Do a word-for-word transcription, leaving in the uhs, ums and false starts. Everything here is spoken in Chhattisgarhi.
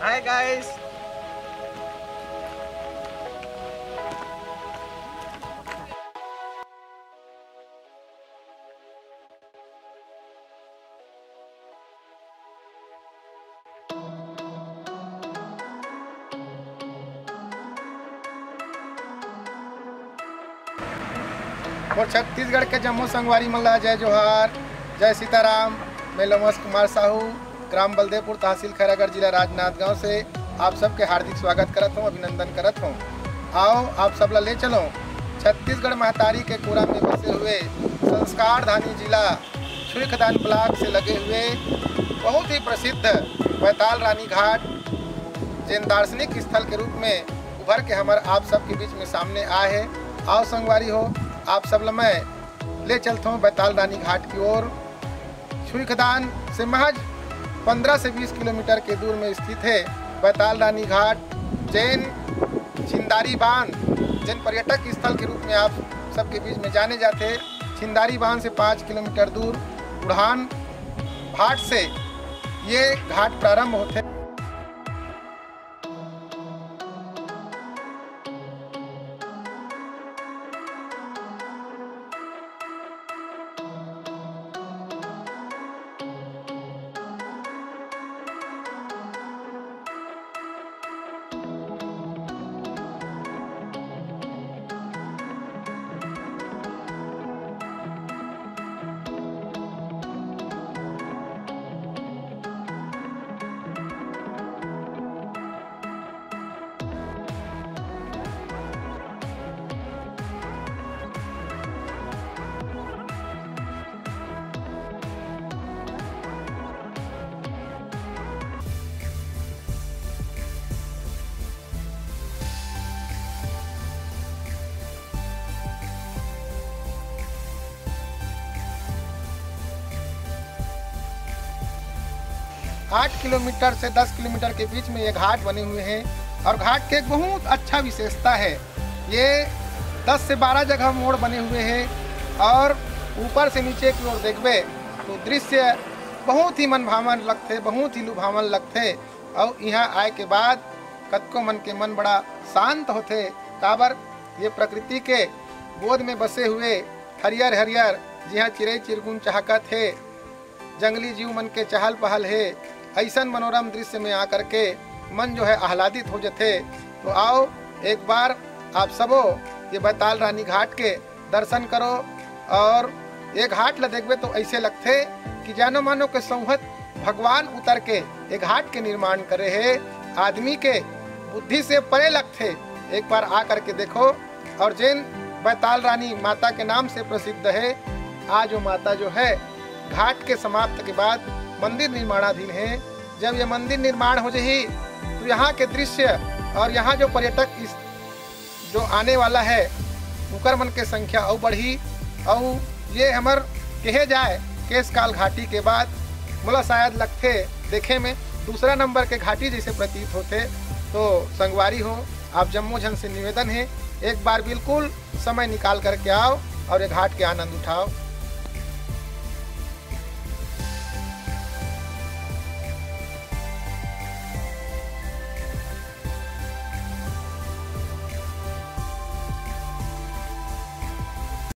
Hi guys। मोर छत्तीसगढ़ के जम्मो संगवारी मन ला जय जोहार, जय सीताराम। मैं लोमस कुमार साहू, ग्राम बलदेवपुर, तहसील खैरागढ़, जिला राजनांदगांव से आप सबके हार्दिक स्वागत करत हूँ, अभिनंदन करत हूँ। आओ, आप सब ला ले चलो छत्तीसगढ़ महतारी के कोरा में बसे हुए संस्कारधानी जिला छुईखदान ब्लॉक से लगे हुए बहुत ही प्रसिद्ध बैताल रानी घाट, जेन दार्शनिक स्थल के रूप में उभर के हमर आप सबके बीच में सामने आए हे। आओ संगवारी हो, आप सब ल मैं ले चलथों बैताल रानी घाट की ओर। छुईखदान से महज पन्द्रह से बीस किलोमीटर के दूर में स्थित है बैताल रानी घाट, जेन छिंदारी बांध, जेन पर्यटक स्थल के रूप में आप सबके बीच में जाने जाते। छिंदारी बांध से पाँच किलोमीटर दूर उड़ान भाट से ये घाट प्रारंभ होते। आठ किलोमीटर से दस किलोमीटर के बीच में ये घाट बने हुए हैं और घाट के एक बहुत अच्छा विशेषता है, ये दस से बारह जगह मोड़ बने हुए हैं और ऊपर से नीचे की ओर देखबे तो दृश्य बहुत ही मनभावन लगथे, बहुत ही लुभावन लगथे। और यहाँ आए के बाद कतको मन के मन बड़ा शांत होथे, काबर ये प्रकृति के गोद में बसे हुए हरियर हरियर, जिहाँ चिरई चिरगुन चहकत हे, जंगली जीव मन के चहल पहल हे, ऐसन मनोरम दृश्य में आकर के मन जो है आह्लादित हो जथे। तो आओ, एक बार आप सबो ये बैताल रानी घाट के दर्शन करो और ये घाट ल देखबे तो ऐसे लगथे कि जानो मानो के संहत भगवान उतर के ये घाट के निर्माण करे हे। आदमी के बुद्धि से परे लगथे। एक बार आ करके देखो। और जेन बैताल रानी माता के नाम से प्रसिद्ध है, आज वो माता जो है घाट के समाप्त के बाद मंदिर निर्माणाधीन है। जब ये मंदिर निर्माण हो जाही तो यहाँ के दृश्य और यहाँ जो पर्यटक इस जो आने वाला है उकर मन के संख्या अउ बढ़ही। अउ ये हमर कहे जाए केशकाल घाटी के बाद मोला शायद लगथे देखे में दूसरा नंबर के घाटी जैसे प्रतीत होथे। तो संगवारी हो, आप जम्मो झन से निवेदन है, एक बार बिल्कुल समय निकाल करके आओ और ये घाट के आनंद उठाओ।